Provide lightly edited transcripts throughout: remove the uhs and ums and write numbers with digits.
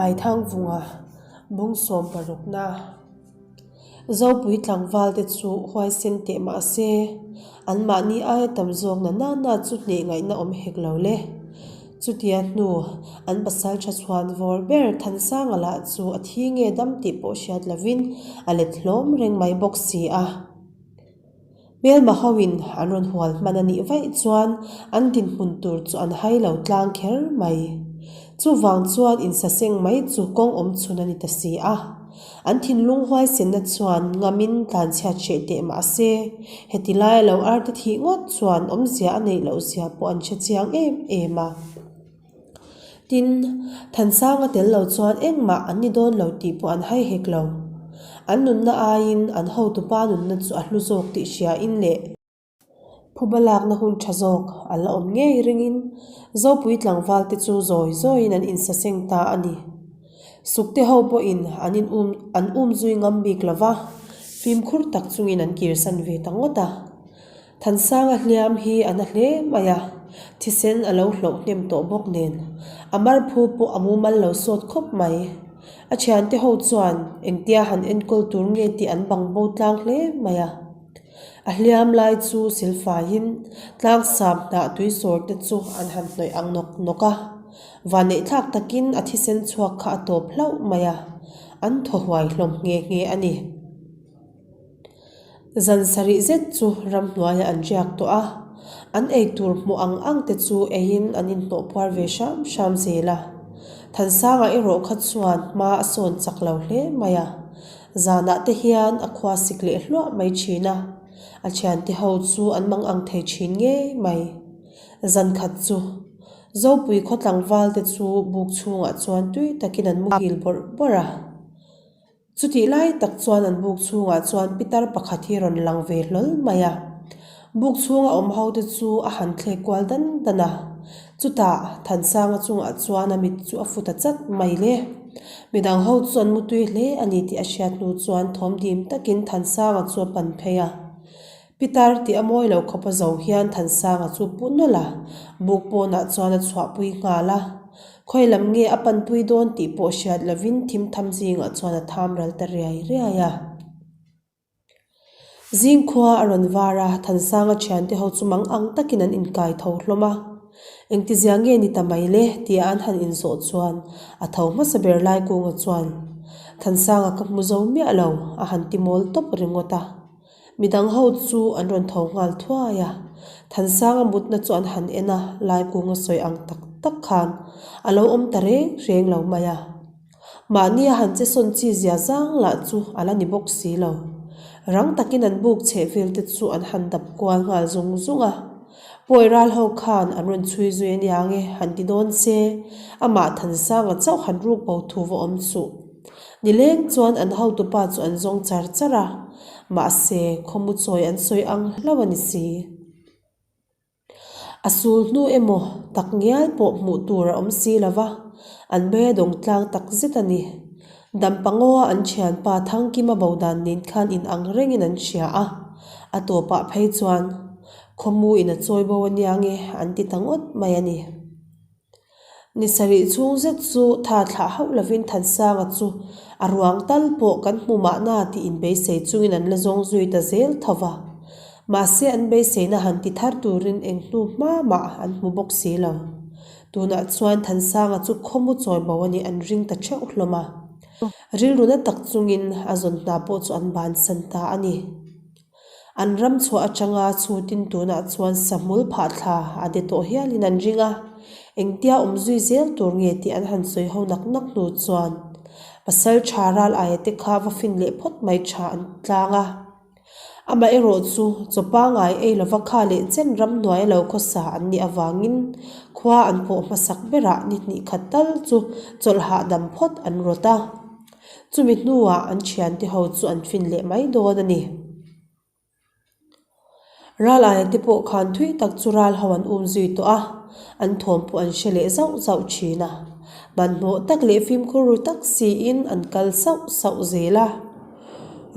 Aithangvunga bung sawmparukna Zopui tlangvalte chu huaisen teh mah se, anmahni aia tam zawk na nana chu hneh ngaihna awm hek lo le. Chutia hnu an pasal tha chhuan vawr ber Thansanga lah chu a thi nge dam tih pawh hriat lovin a let hlawm reng mai bawk si a. Hmelma hoin an rawn hual hman a nih vaih chuan an dinhmun tur chu an hai lo tlang kher mai. Chuvang chuan insaseng mai chu kawng awm chhun a ni ta si a. An thinlung huaisenna chuan ngamin tlanchhiat hreh teh mah se, heti laia lo arte thih ngawt chuan awmzia a neih loh zia pawh an hre chiang em em a. Tin, Thansanga tel lo chuan engmah an ni dawn lo tih pawh an hai hek lo. An nunna aiin an hotupa nunna chu a hlu zawk tih hriain leh phuba lakna hun tha zawk a la awm ngei ringin Zopui tlangval te chu zawi zawiin an insaseng ta a ni. Sukte ho pawhin an in um an um zui ngam bik lo va, fimkhur tak chungin an kirsan ve ta ngawt a. Thansanga hliam hi a na hle mai a, thisen a lo hlauh hnem tawh bawk nen a marphu pawh a mumal lo sawt khawp mai. A thiante ho chuan engtia han enkawl tur nge tih an bang bo tlang hle mai a. A hliam lai chu silfaiin tlangsam hnah tui sawr te chu an han hnawih ang nawk nawk a, vaneihthlak takin a thisen chhuak kha a tawp hlauh mai a, an thaw huai hlawm nghe nghe a ni. Zan sarih zet chu ramhnuaiah an riak tawh a, an eitur hmuh ang ang te chu eiin an inhnawh puar ve hram hram zel a. Thansanga erawh kha chuan hma a sawn chak lo hle mai a, zanah te hian a khua sik leh hluah mai thin a, a thiante ho chu an mang ang thei thin ngei mai. Zan khat chu Zopui khaw tlangval te chu buk chhungah chuan tui takin an muhil bawrh bawrh a. Chutih lai tak chuan an buk chhungah chuan pitar pakhat hi rawn lang ve hlawl mai a. Buk chhunga awm ho te chu a han thlek kual dan dan a. Chutah Thansanga chungah chuan a mit chu a fu ta chat mai le. Midang ho chu an mutui hle a ni tih a hriat hnu chuan thawm dim takin Thansanga chu a pan phei a. Pitar tih a mawi lo khawp a zo hian Thansanga chu pu nawlh a, buk pawnah chuan a chhuahpui nghal a. Khawi lam nge a panpui dawn tih pawh hriat lovin thim tham zingah chuan a tham ral ta riai riai a. Zingkhua a rawn var a, Thansanga thiante ho chu mang ang takin an inkai tho hlawm a. Engtizia nge ni ta mai le? tia an han inzawh chuan a tho hmasa ber lai kunga chuan, Thansanga ka hmu zo miah lo, a han ti mawl tawp ringawt a. Midang ho chu an rawn tho nghal thuai a, Thansanga mutna chu an han en a, Laikunga sawi ang tak tak khan a lo awm ta reng reng lo mai a. Mahni a han che sawn chi zia zang lah chu a la ni bawk si lo. Rang takin an buk chheh vel te chu an han dap kual nghal zung zung a. Pawi ral ho khan an rawn chhui zui ania nge han ti dawn se, amah Thansanga chauh han ruk bo thu va awm suh. Nileng chuan an hotupa chu an zawng char char a, mahse khawmu chawi an sawi ang hlauh a ni si. A sul hnu emaw tak ngial pawh hmuh tur a awm si lo va, an hmel a dawng tlang tak zet a ni. Dampangawa an thianpa Thangkima bo dan nen khan in ang rengin an hria a, a tawpah phei chuan khawmu in a chawi bo ania nge an ti ta ngawt mai a ni. Ni sarih chhung zet chu tha thlah hauh lovin Thansanga chu a ruang tal pawh kan hmu mahna tih inbeisei chungin an la zawng zui ta zel tho va. Mahse an beiseina han ti thar turin eng hnu hma mah an hmu bawk si lo. Tunah chuan Thansanga chu khawmu chawi bo a nih an ring ta theuh hlawm a. Rilru na tak chungin a zawn hna pawh chu an bansan ta a ni. An ram chhuah atanga chhutin tunah chuan sahmul phah thla a de tawh hialin an ring a, engtia awm zui zel tur nge tih an han sawi ho nak nak hnu chuan pasal tha ral aia te kha va fin leh phawt mai tha an tlang a. Amaherawh chu chaw pangai ei lova kha leh chen ramhnuai lo khawsa an nih avangin khua an pawh hmasak berah ni hnih khat tal chu chawlh hahdam phawt an rawt a. Chumi hnuah an thiante ho chu an fin leh mai dawn a ni. Ral aia te pawh khan thui tak chu ral ho an um zui tawh a, an thawm pawh an hre leh zauh zauh thin a. Hmanhmawh tak leh fimkhur ru tak siin an kal sauh sauh zel a.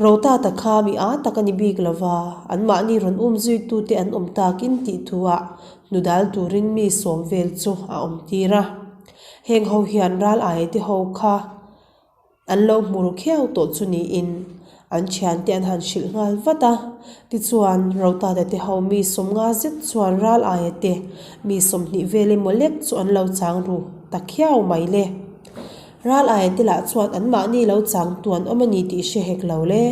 Rotata kha mi a tak a ni bik lo va, anmahni rawn um zuitute an awm takin tih thuah hnudal turin mi sawm vel chu a awm tir a. Heng ho hian ral aia te ho kha an lo hmu ru khiau tawh chu niin an thiante an han hrilh nghal vat a. Tichuan, Rotate te ho mi 50 zet chuan ral aia te mi 20 vel emaw lek chu an lo chang ru ta khiau mai le. Ral aia te lah chuan anmahni lo chang tu an awm a ni tih hre hek lo le.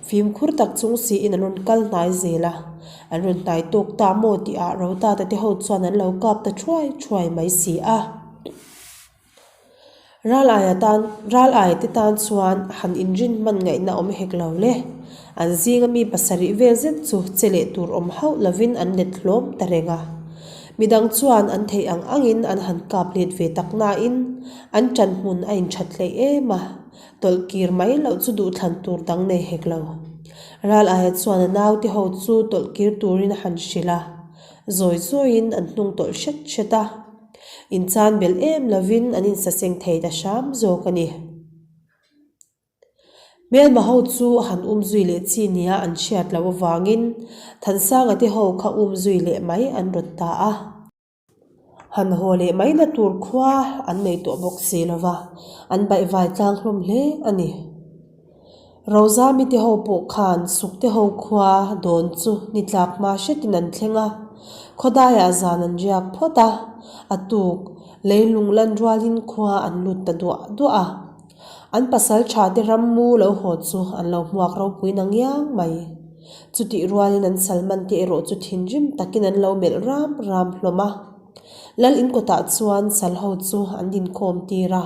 Fimkhur tak chung siin an rawn kal hnai zel a. An rawn hnai tawk ta maw tih ah Rotata te ho chuan an lo kap ta thuai thuai mai si a. Ral aia tan ral aia te tan chuan han inrin hman ngaihna awm hek lo le. An zinga mi pasarih vel zet chu che leh tur awm hauh lovin an let hlawm ta reng a. Midang chuan an theih ang angin an han kap let ve tak nain an ṭan hmun a inṭhat hleih em a. Tawlh kir mai loh chu duhthlan tur dang nei hek lo. Ral aia chuan a naute ho chu tawlh kir turin a han hrilh a, zawi zawiin an hnung tawlh hret hret a. Inchan belh em lovin an insaseng thei ta hram zawk a ni. Hmelma ho chu han um zui leh chi nia an hriat loh avangin Thansanga te ho kha um zui leh mai an rawt ta a. Han haw leh mai na tur khua an nei tawh bawk si lo va, an baihvai tlang hlawm hle a ni. Rozami te ho pawh khan Sukte ho khua dawn chu ni tlak hma hretin an thleng a, khawdaiah zan an riak phawt a, a tuk leilung lan rualin khua an lut ta duah duah a. An pasal tha te rammu lo haw chu an lo hmuak ropui na ngiang mai. Chutih rualin an salman te erawh chu thinrim takin an lo melh ram ram hlawm a. Lal in kawtah chuan sal ho chu an dinkhawm tir a.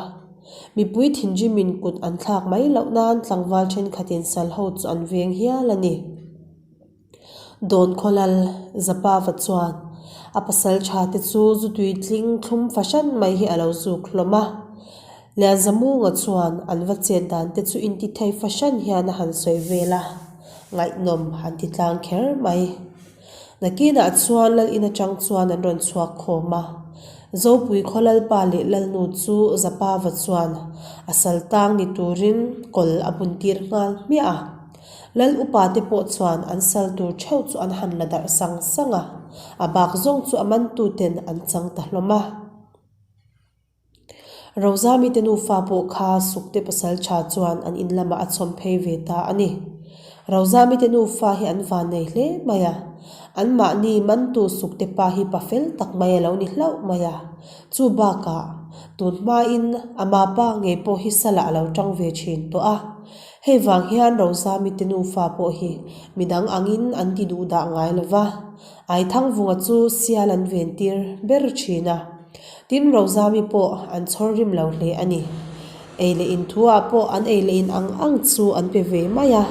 Mipui thinrimin kut an thlak mai loh nan tlangval thenkhatin sal ho chu an veng hial a ni. Dawn khawlal Zapava chuan a pasal tha te chu zu tui tling thlum fahran mai hi a lo zuk hlawm a. Lianzamunga chuan an va chet dan te chu inti thei fahran hian a han sawi vel a, ngaihnawm han ti tlang kher mai. Nakinah chuan lal in atang chuan an rawn chhuak khawm a. Zopui khawlalpa leh lalnu chu Zapava chuan a sal tang ni turin kawl a bun tir nghal hmiah a. Lal upa te pawh chuan an sal tur theuh chu an han la darh sang sang a, a bak zawng chu a mantu ten an chang ta hlawm a. Rozami te nufa pawh kha Sukte pasal tha chuan an in lamah a chhawm phei ve ta a ni. Rozami te nufa hi an van nei hle mai a, anmahni mantu Sukte pa hi pa fel tak mai a lo ni hlauh mai a, chu bakah tun hmain ama pa ngei pawh hi salah a lo tang ve thin tawh a. Hei vang hian Rozami te nufa pawh hi midang angin an ti duh dah ngai lo va, Aithangvunga chu sial an ven tir ber thin a. Tin, Rozami pawh an chhawr rim lo hle a ni. Ei leh in thu ah pawh an ei leh in ang ang chu an pe ve mai a,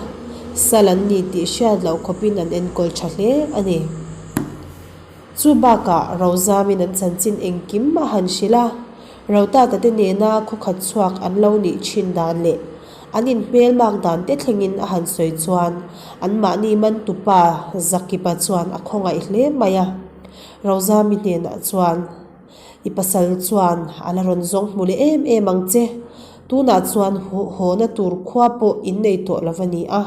sal an ni tih hriat loh khawpin an enkawl tha hle a ni. Chu bakah Rozamin an chanchin engkim a han hrilh a, Rotata te nena khawkhat chhuak an lo nih thin dan leh an inhmelmak dan te thlengin a han sawi chuan anmahni mantupa Zakipa chuan a khawngaih hle mai a. Rozami hnenah chuan, I pasal chuan a la rawn zawng hmu leh em em ang che. Tunah chuan hawna tur khua pawh in nei tawh lo va ni a.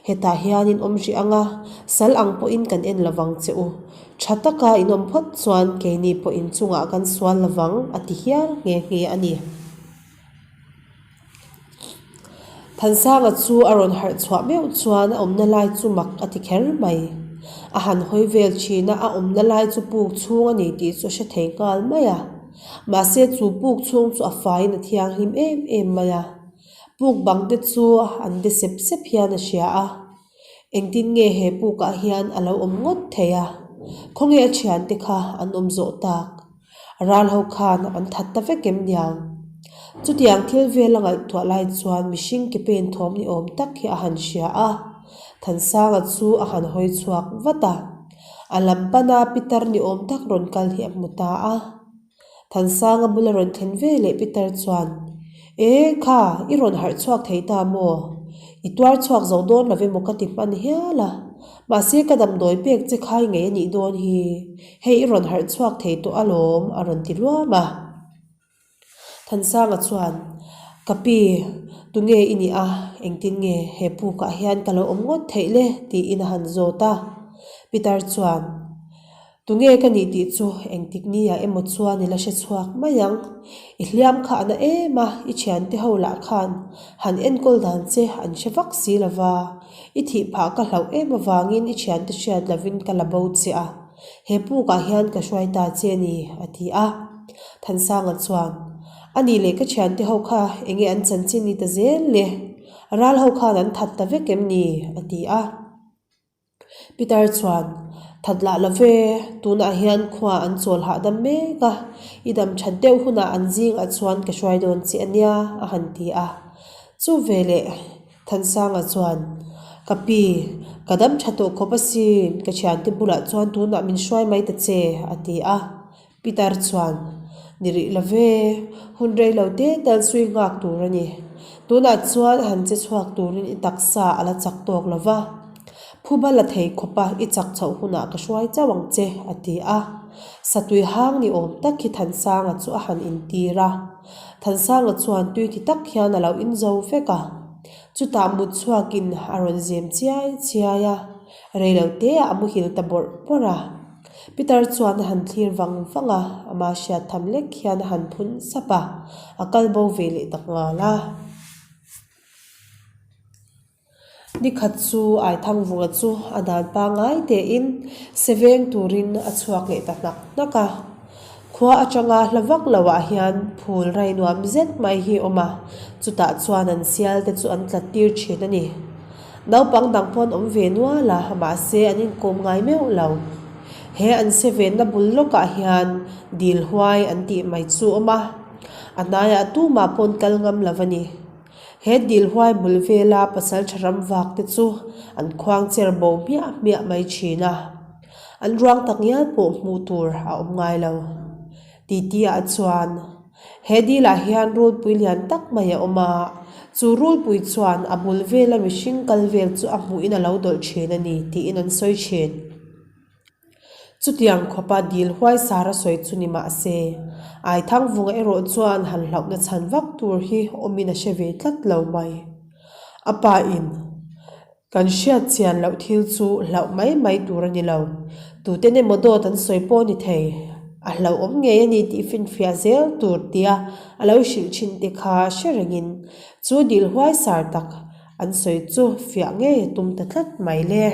Hetah hian in awm rih ang a, sal ang pawhin kan en lo vang che u. Tha taka in awm phawt chuan keini pawh in chungah kan sual lo vang, a ti hial nghe nghe a ni. Thansanga chu a rawn harh chhuah meuh chuan a awmna lai chu mak a ti kher mai. A han hawi vel thin a, a awmna lai chu puk chhung a ni tih chu a hre thei nghal mai a. Mahse chu puk chhung chu a faiin a thianghlim em em mai a. Puk bang te chu an de sep sep hian a hria a. Engtin nge he pukah hian a lo awm ngawt thei a? Khawnge a thiante kha an awm zawh tak? Ral ho khan an that ta vek em niang? Chutiang thil vel a ngaihtuah lai chuan mihring ke pen thawm ni awm tak hi a han hria a. Thansanga chu a han hawi chhuak vat a. A lam pana pitar ni awm tak rawn kal hi a hmu ta a. Thansanga bula rawn thlen ve leh Peter chuan, E, kha, i rawn harh chhuak thei ta maw? I tuar chhuak zo dawn lo emaw ka ti hman hial a. Mahse ka damdawi pek che khai ngei a nih dawn hi. Hei i rawn harh chhuak thei tawh alawm, a rawn ti luam a. Thansanga chuan, Ka pi, tunge i nih a? Engtin nge he pukah hian ka lo awm ngawt theih le? tiin a han zawt a. Peter chuan. Tunge ka nih tih chu engtik ni ah emaw chuan i la hre chhuak mai ang. I hliam kha a na em a, i thiante ho lah khan han enkawl dan che an hre vak si lo va. I thih phah ka hlauh em avangin i thiante hriat lovin ka la bo che a, he pukah hian ka hruai ta che a ni, a ti a. Thansanga chuan, A nih leh ka thiante ho kha enge an chanchin ni ta zel le? Ral ho khan an that ta vek em ni? a ti a. Peter chuan, That lah lo ve, tunah hian khua an chawl hahdam mek a, i dam that deuh hunah an zingah chuan ka hruai dawn che a nia, a han ti a. Chu veleh Thansanga chuan, Ka pi, ka dam tha tawh khawp asin, ka thiante bulah chuan tunah min hruai mai ta che, a ti a. Peter chuan, Ni rih lo ve, hun rei lo te tal sui nghak tur a ni. Tunah chuan han che chhuak turin i taksa a la chak tawk lo va. Phuba la thei khawpa i chak chhoh hunah ka hruai chauh ang che, a ti a. Satui hang ni awm tak hi Thansanga chu a han intir a. Thansanga chuan tui ti tak hian a lo inzo vek a. Chutah mut chhuakin a rawn zem chiai chiai a, rei lo teah a muhil ta bawrh bawrh a. Peter chuan a han thlir vang vang a, ama hriat tham lek hian a han phun sap a, a kal bo ve leh ta nghal a. Nikhat chu Aithangvunga chu a dan pangngai tein se veng turin a chhuak leh ta hnak hnak a. Khua atanga hla vak loah hian phul rai nuam zet mai hi a awm a, chutah chuan an sial te chu an tlat tir thin a ni. Naupang dang pawh an awm ve nual a, mahse an inkawm ngai meuh lo. He an se venna bul lawkah hian dil huai an tih mai chu a awm a, a hnaiah tumah pawh an kal ngam lo a ni. He dil huai bul vela pasal tha ram vak te chu an khuang cher bo hmiah hmiah mai thin a, an ruang tak ngial pawh hmuh tur a awm ngai lo. Titi ah chuan he dil ah hian rulpui lian tak mai a awm a, chu rulpui chuan a bul vela mihring kal vel chu a hmuhin a lo dawlh thin a ni tiin an sawi thin. Chutiang khawpa dil huai sar a sawi chu ni mah se, Aithangvunga erawh chuan han hlauhna chhan vak tur hi awmin a hre ve tlat lo mai. A pa in, Kan hriat chian loh thil chu hlauh mai mai tur a ni lo. Tuten emaw dawt an sawi pawh ni thei. A hlauhawm ngei a ni tih finfiah zel tur tia a lo hrilh thin te kha hre rengin chu dil huai sar tak an sawi chu fiah ngei a tum ta tlat mai le.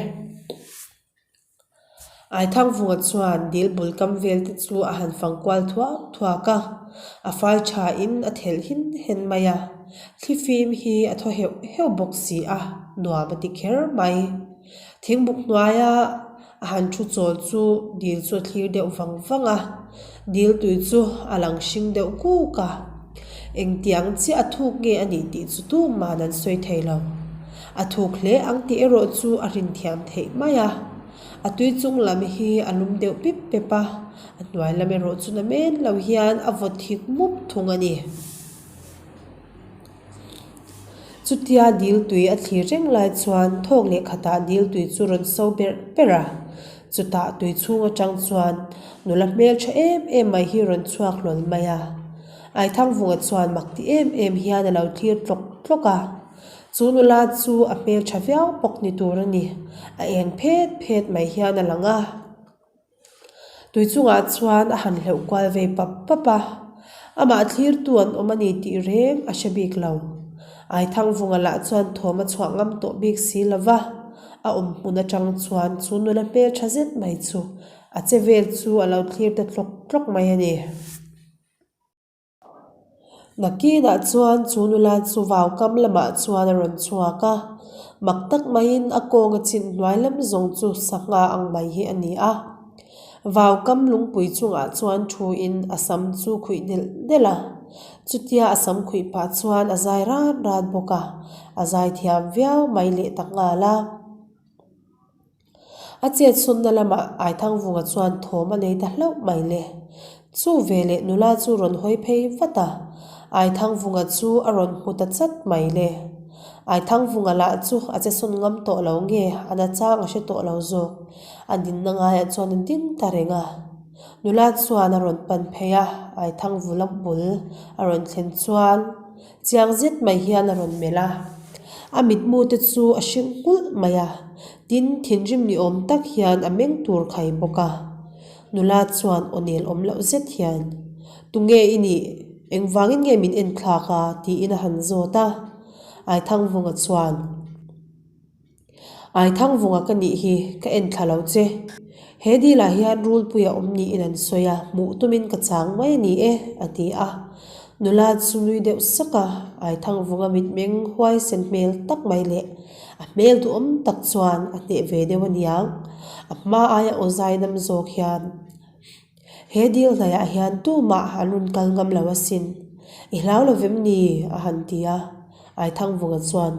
Aithangvunga chuan dil bul kam vel te chu a han fang kual thuak thuak a, a fai tha in a thelh hin hen mai a, thlifim hi a thaw heuh heuh bawk si a, nuam a ti kher mai. Thingbuk hnuaia a han thu chawl chu dil chu a thlir deuh vang vang a, dil tui chu a lang hring deuh kuk a. Engtiang chiah a thuk nge a nih tih chu tuman an sawi thei lo. A thuk hle ang tih erawh chu a rinthiam theih mai a. A tui chung lam hi a lum deuh pip pep a, a hnuai lam erawh chu na men lo hian a vawt hik mup thung a ni. Chutia dil tui a thlir reng lai chuan thawk leh khatah dil tui chu rawn so berh berh a, chutah tui chhung atang chuan nula hmeltha em em mai hi rawn chhuak hlawl mai a. Aithangvunga chuan mak ti em em hian a lo thlir tlawk tlawk a, chu nula chu a hmeltha viau bawk ni tur a ni, a eng phet phet mai hian a lang a. Tui chungah chuan a han hleuh kual ve pap pap a, amah thlirtu an awm a ni tih reng a hre bik lo. Aithangvunga lah chuan thawm a chhuah ngam tawh bik si lo va, a awm hmun atang chuan chu nula hmel tha zet mai chu a che vel chu a lo thlir ta tlawk tlawk mai a ni. Nakinah chuan chu nula chu vau kam lamah chuan a rawn chhuak a, mak tak maiin a kawng a chhin hnuai lam zawng chu sangha ang mai hi a ni a. Vau kam lungpui chungah chuan thuin a sam chu khuih delh delh a, chutia a sam khuih pah chuan a zai ran ran bawk a, a zai thiam viau mai leh ta nghal a. A chet sunna lamah Aithangvunga chuan thawm a nei ta hlauh mai le. Chu veleh nula chu rawn hawi phei vat a, Aithangvunga chu a rawn hmu ta chat mai le. Aithangvunga lah chu a che sun ngam tawh lo nge a na chang a hre tawh lo zawk. A dinna ngaiah chuan a ding ta reng a. Nula chuan a rawn pan phei a, Aithangvula bul a rawn thlen chuan, Chiang zet mai hian a rawn melh a, a mitmu te chu a hring nghulh mai a, tin thinrim ni awm tak hian a meng tur khai bawk a. Nula chuan aw nel awm loh zet hian, Tunge i nih? Engvangin nge min en thlak a? tiin a han zawt a. Aithangvunga chuan, Aithangvunga ka nih hi, ka en thla lo che. He dilah hian rulpui a awm niin an sawi a, hmuh tumin ka chang mai a ni e, a ti a. Nula chu nui deuh sak a, Aithangvunga mitmeng huaisen hmel tak mai leh a hmel duhawm tak chuan a hneh ve deuh a niang. A hma aia aw zaidam zawk hian. He dil hnaiah hian tumah an rawn kal ngam lo asin. I hlau lo vem ni? a han ti a. Aithangvunga chuan,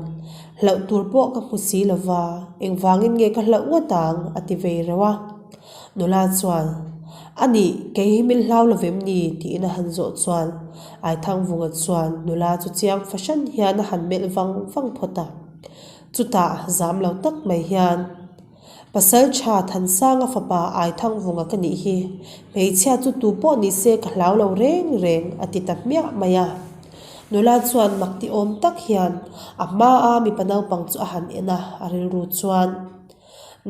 Hlauh tur pawh ka hmu si lo va, engvangin nge ka hlauh ngawt ang? a ti vei reuh a. Nula chuan, A nih, kei hi min hlau lo vem ni? tiin a han zawh chuan Aithangvunga chuan nula chu chiang fahran hian a han melh vang vang phawt a. Chutah zam lo tak mai hian. Pasal tha Thansanga fapa Aithangvunga ka nih hi, hmeichhia chu tu pawh ni se ka hlau lo reng reng a ti ta hmiah mai a. Nula chuan mak ti awm tak hian a hmaa mipa naupang chu a han en a, a rilru chuan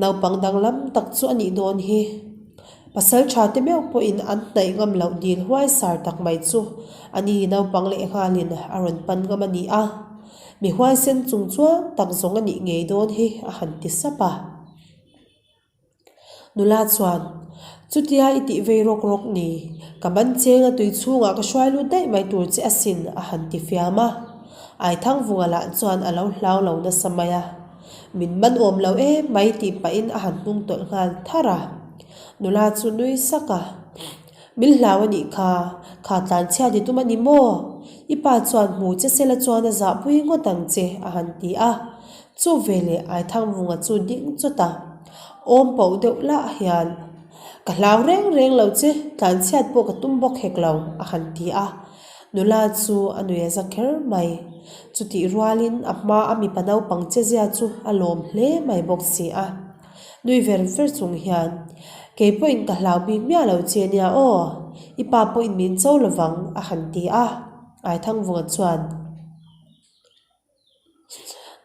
naupang danglam tak chu a nih dawn hi. Pasal tha te meuh pawhin an hnaih ngam loh dil huaisar tak mai chu a ni naupang lehnghalin a rawn pan ngam a ni a. Mi huaisen chung chuan tak zawng a nih ngei dawn hi a han ti sap a. Nula chuan, Chutia i tih vei rawk rawk ni, ka man cheng a tui chhungah ka hruai lut daih mai tur che asin a han ti fiam a. Aithangvunga lah chuan a lo hlau lo nasa mai a. Min man awm lo em mai tih pahin a han hnung tawlh nghal tharh a. Nula chu nui sak a. Min hlau a nih kha, kha tlanchhia ti tum a ni maw? I pa chuan hmu che sela chuan a zahpui ngawt ang che, a han ti a. Chu veleh Aithangvunga chu ding chawt a, awm poh deuh lah hian, Ka hlau reng reng lo che, tlanchhiat pawh ka tum bawk hek lo, a han ti a. Nula chu a nui a za kher mai. Chutih rualin a hma a mipa naupang che zia chu a lawm hle mai bawk si a. Nui ver ver chung hian, Kei pawhin ka hlau bik miah lo che nia aw, i pa pawhin min cho lovang, a han ti a. Aithangvunga chuan,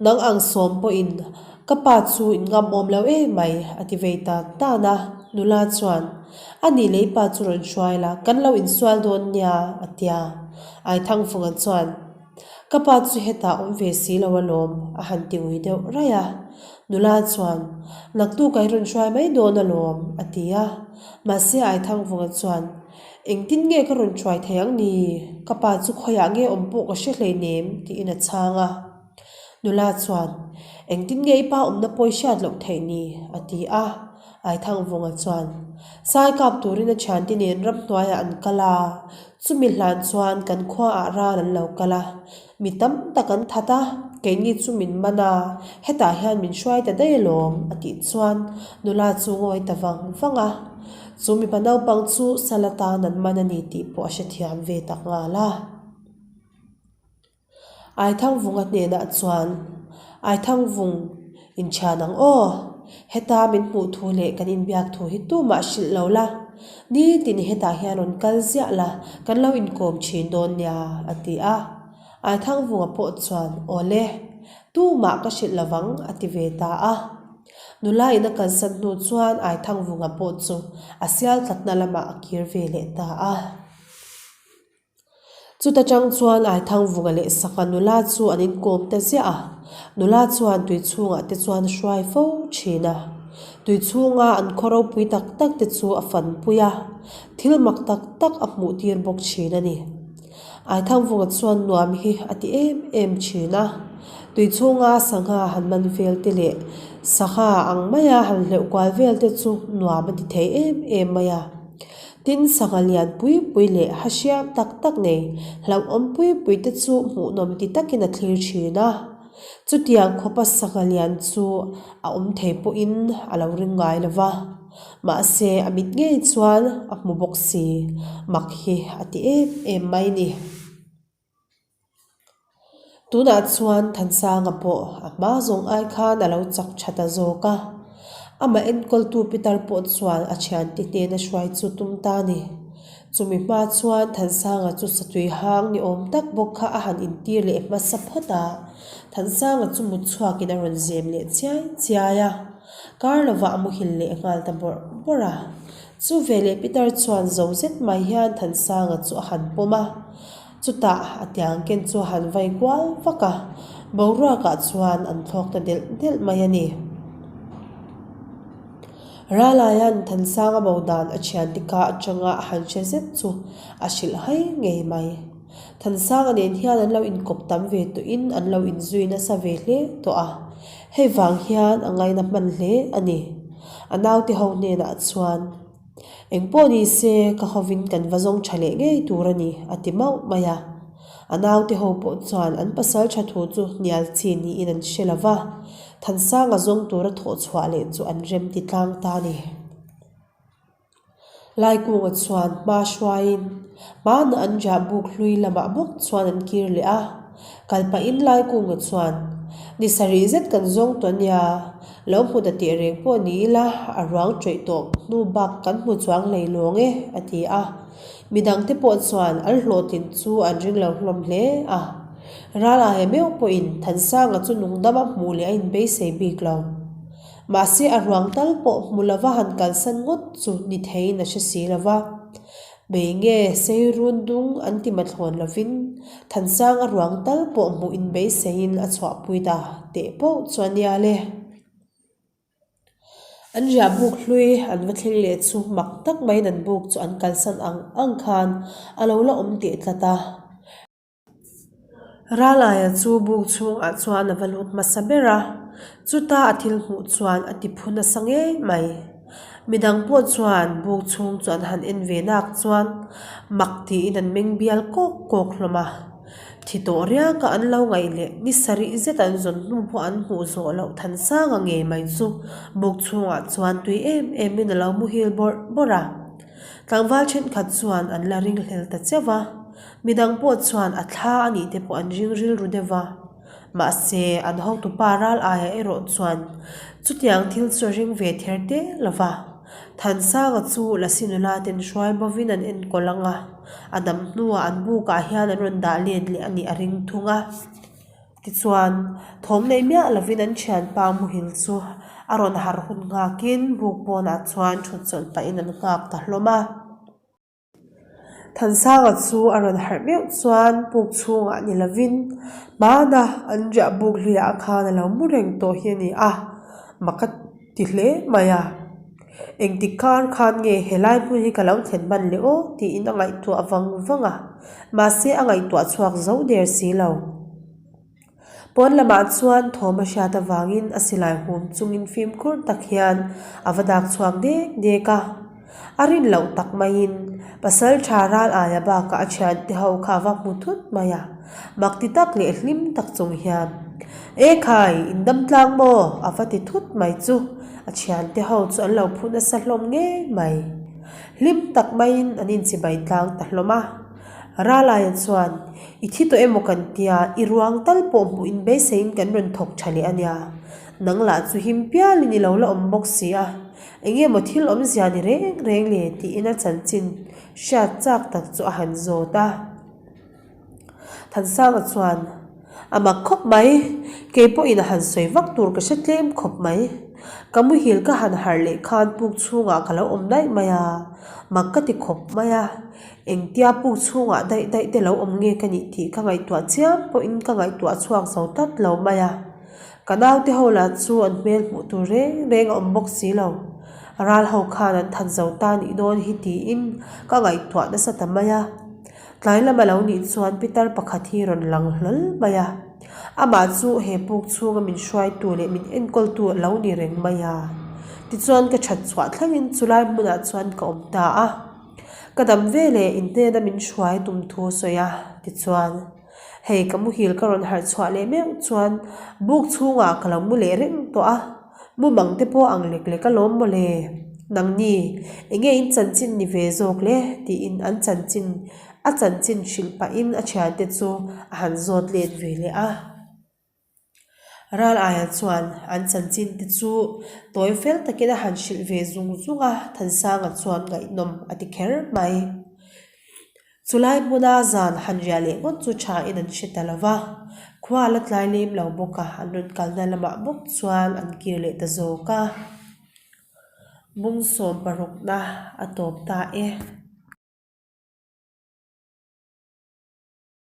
Nang ang sawm pawhin ka pa chu in ngam awm lo em mai, a ti vei tan tan a. Nula chuan, A nih leh i pa chu rawn hruai la, kan lo insual dawn nia, a ti a. Aithangvunga chuan, Ka pa chu hetah awm ve si lo alawm, a han ti ui deuh raih a. Nula chuan, Naktuk a i rawn hruai mai dawn alawm, a ti a. Mahse Aithangvunga chuan, Engtin nge ka rawn hruai thei ang ni? Ka pa chu khawiah nge awm pawh ka hre hleinem, tiin a chhang a. Nula chuan, Engtin nge i pa awmna pawi hriat loh theih ni? a ti a. Aithangvunga chuan, Sai kap turin a thiante nen ramhnuaiah an kal a, chumi hlan chuan kan khuaah ral an lo kal a, mi tam tak an that a, keini chu min man a, hetah hian min hruai ta daih alawm, a tih chuan nula chu ngawi ta vang vang a. Chu mipa naupang chu sal atan an man a ni tih pawh a hrethiam ve tak nghal a. Aithangvunga hnenah chuan, Aithangvung, inthian ang aw. Heta min hmuh thu leh kan inbiak thu hi tumah hrilh lo la. Nitin hetah hian rawn kal ziah la, kan lo inkawm thin dawn nia, a ti a. Aithangvunga pawh chuan, Aw le, tumah ka hrilh lovang, a ti ve ta a. Nula in a kalsan hnu chuan Aithangvunga pawh chu a sial tlatna lamah a kir ve leh ta a. Chuta tang chuan Aithangvunga leh Saka nula chu an inkawm ta ziah a, nula chuan tui chhungah te chuan a hruai fo thin a. Tui chhunga an khaw ropui tak tak te chu a fanpui a, thil mak tak tak a hmuh tir bawk thin a ni. Aithangvunga chuan nuam hi a ti em em thin a, tui chhunga sangha han man vel te leh sangha ang maia han hleuh kual vel te chu nuam a ti thei em em mai a. Tin, sangha lian pui pui leh ha hriam tak tak nei hlauhawm pui pui te chu hmuhnawm ti takin a thlir thin a. Chutiang khawpa sangha lian chu a awm thei pawhin a lo ring ngai lo va. Mahse, a mit ngei chuan a hmu bawk si, mak hi a ti em em mai ni. Tunah chuan Thansanga pawh a hma zawng ai khan a lo chak tha ta zawk a, amah enkawltu Peter pawh chuan a thiante hnena hruai chu tum ta a ni. Chumi hma chuan Thansanga chu satui hang ni awm tak bawk kha a han intir leh hmasa phawt a, Thansanga chu mut chhuakin a rawn zem leh chiai chiai a, kar lovah a muhil leh nghal ta bawrh bawrh a. Chu veleh Peter chuan zo zet mai hian Thansanga chu a han pawm a, chutah a tiang ken chu a han vai kual vak a, boruakah chuan an thlawk ta delh delh mai a ni. Ralaia'n Thansanga bo dan a thiante ka atanga a han hre zet chu a hrilh hai ngei mai. Thansanga nen hian an lo inkawp tam ve tawhin an lo inzui nasa ve hle tawh a, hei vang hian a ngaina hman hle a ni. A naute ho hnenah chuan, Engpawh ni se, ka hovin kan va zawng tha leh ngei tur a ni, a ti mauh mai a. A naute ho pawh chuan an pasal tha thu chu hnial chi niin an hre lo va, Thansanga zawng tura thawh chhuah leh chu an rem ti tlang ta a ni. Laikunga chuan hma hruaiin hmana an riah buk hlui lamah bawk chuan an kir leh a, kal pahin Laikunga chuan, Ni sarih zet kan zawng tawh ania, lo hmu ta teh reng pawh ni ila a ruang ṭawih tawh hnu bak kan hmu chuang hlei lawng e, a ti a. Midangte pawh chuan an hlawhtlin chu an ring lo hlawm hle a. Ralaia meuh pawhin Thansanga chu nungdama hmuh leh a inbeisei bik lo. Mahse a ruang tal pawh hmu lova han kalsan ngawt chu ni theiin a hre si lova. Bei nge sei run dung an ti mathlawn lovin Thansang a ruang tal pawh hmuh inbeiseiin a chhuahpui ta teh poh chu a nia le. An riah buk hlui an va thleng leh chu mak tak maiin an buk chu an kalsan ang ang khan a lo la awm teh tlat a. Ralaia chu buk chhungah chuan a va lut hmasa ber a, chuta a thil hmuh chuan a ti phu nasa ngei mai. Midang pawh chuan buk chhung chu an han en ve nak chuan mak tiin an meng bial kawk kawk hlawm a. Thi tawh riaka an lo ngaih leh ni sarih zet an zawn hnu pawh an hmuh zawh loh Thansanga ngei mai chu buk chhungah chuan tui em emin a lo muhil bawrh bawrh a. Tlangval thenkhat chuan an la ringhlel ta cheuh a. Midang pawh chuan a thla a nih te pawh an ring rilru deuh va, mahse an hotupa ral aia erawh chuan chutiang thil chu a ring ve ther te lo va. Thansanga chu Lasi nula ten hruai bovin an enkawl ang a, a dam hnuah an bukah hian an rawn dah let leh a nih a ring thung a. Tichuan, thawm nei miah lovin an thianpa muhil chu a rawn harh hun nghakin buk pawnah chuan thut chawlh pahin an nghak ta hlawm a. Thansanga chu a rawn harh meuh chuan puk chhungah ni lovin hmana an riah buk hliah khan a lo mu reng tawh hi a ni a, mak a ti hle mai a. Engtik kar khan nge helai hmun hi ka lo thlen hman leh aw tiin a ngaihtuah vang vang a, mahse a ngaihtuah chhuak zo der si lo. Pawn lamah chuan thawm a hriat avangin a silai hum chungin fimkhur tak hian a va dak chhuak dek dek a. A rin loh tak maiin pasal tha ral aia bakah a thiante ho kha a va hmu thut mai a. Mak ti tak leh hlim tak chung hian, E khai, in dam tlang maw? a va ti thut mai chu a thiante ho chu an lo phu nasa hlawm ngei mai. Hlim tak maiin an inchibai tlang ta hlawm a. Ralaia chuan, I thi tawh emaw kan tia, i ruang tal pawh hmuh in beiseiin kan rawn thawk tha leh a nia. Nang lah chu him pialin i lo la awm bawk si a, eng emaw thil awmzia ni reng reng le tiin a chanchin hriat chak tak chu a han zawt a. Thansanga chuan, A mak khawp mai, kei pawhin a han sawi vak tur ka hre tlem khawp mai. Ka muhil ka han harh leh khan puk chhungah ka lo awm daih mai a, mak ka ti khawp mai a. Engtia puk chhungah daih daih te lo awm nge ka nih tih ka ngaihtuah chiam pawhin ka ngaihtuah chhuak zo tlat lo mai a. Ka naute ho lah chu an hmel hmuh tur reng reng a awm bawk si lo. Ral ho khan an than zo ta nih dawn hi tiin ka ngaihtuah nasa ta mai a. Tlai lama lo nih chuan pitar pakhat hi rawn lang hlawl mai a. Amah chu he puk chhunga min hruaitu leh min enkawltu a lo ni reng mai a. Tichuan ka that chhuah thlengin chulai hmunah chuan ka awm ta a. Ka dam ve leh in hnena min hruai tum thu a sawi a, tichuan, hei ka muhil ka rawn harh chhuah leh meuh chuan buk chhungah ka lo mu leh reng tawh a, mumang te pawh ang lek lek alawm mawle, nangni enge in chanchin ni ve zawk le tiin an chanchin a chanchin hrilh pahin a thiante chu a han zawt let ve leh a. Ral aia chuan an chanchin te chu tawi fel takin a han hrilh ve zung zung a, Thansanga chuan ngaihnawm a ti kher mai. Chulai hmuna zan han riah leh ngawt chu thain an hre ta lo va, khua la tlai lem lo bawk a, an rawn kalna lamah bawk chuan an kir leh ta zawk a. Bung sawm parukna a tawp ta e.